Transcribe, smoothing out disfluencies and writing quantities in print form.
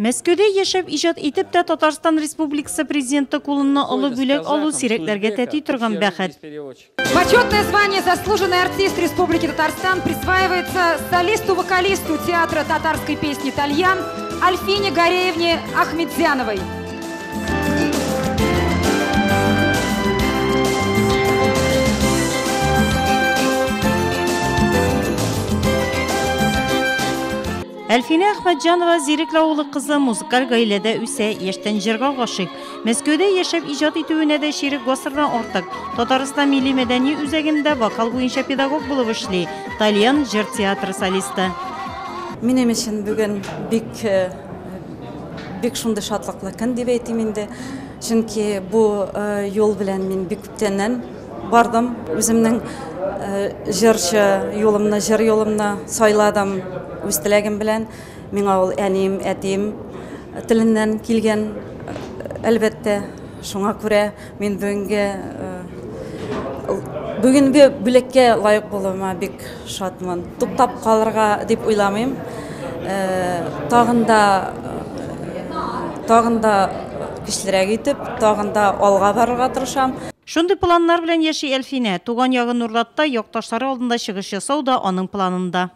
Мәскәүдә яшәп иҗат итеп тә Татарстан Республикасы Президенты кулыннан олы бүләк алу сирәкләргә тәти торган бәхет. Почетное звание «Заслуженный артист Республики Татарстан» присваивается солисту-вокалисту театра татарской песни «Тальян» Альфине Гареевне Ахметзяновой. Әлфинә Әхмәтҗанова Зирекле авылы кызы, музыкаль гаиләдә үсә, яшьтән җырга гашыйк. Мәскәүдә яшәп иҗат итүенә дә чирек гасырдан артык. Татарстан милли мәдәни үзәгендә вокал буенча педагог булып эшли. Тальян җыр театры солисты. Минем өчен бүген бик бик шундый шатлыклы көн дип әйтим инде. Чөнки бу юл белән мин бик күптәннән бардым. Үземнең җырчы юлымны, җыр юлымны сайладым үз теләгем белән. Миңа ул әнием, әтием теленнән килгән, әлбәттә. Шуңа күрә мин бүгенге бүгенге бүләккә лаек булуыма бик шатмын. Туктап калырга дип уйламыйм. Тагын да тагын да көчлерәк итеп, тагын да алга барырга тырышам. Шундый планнар белән яши Әлфинә. Туган ягы Нурлатта якташлары алдында чыгыш ясау да аның планында.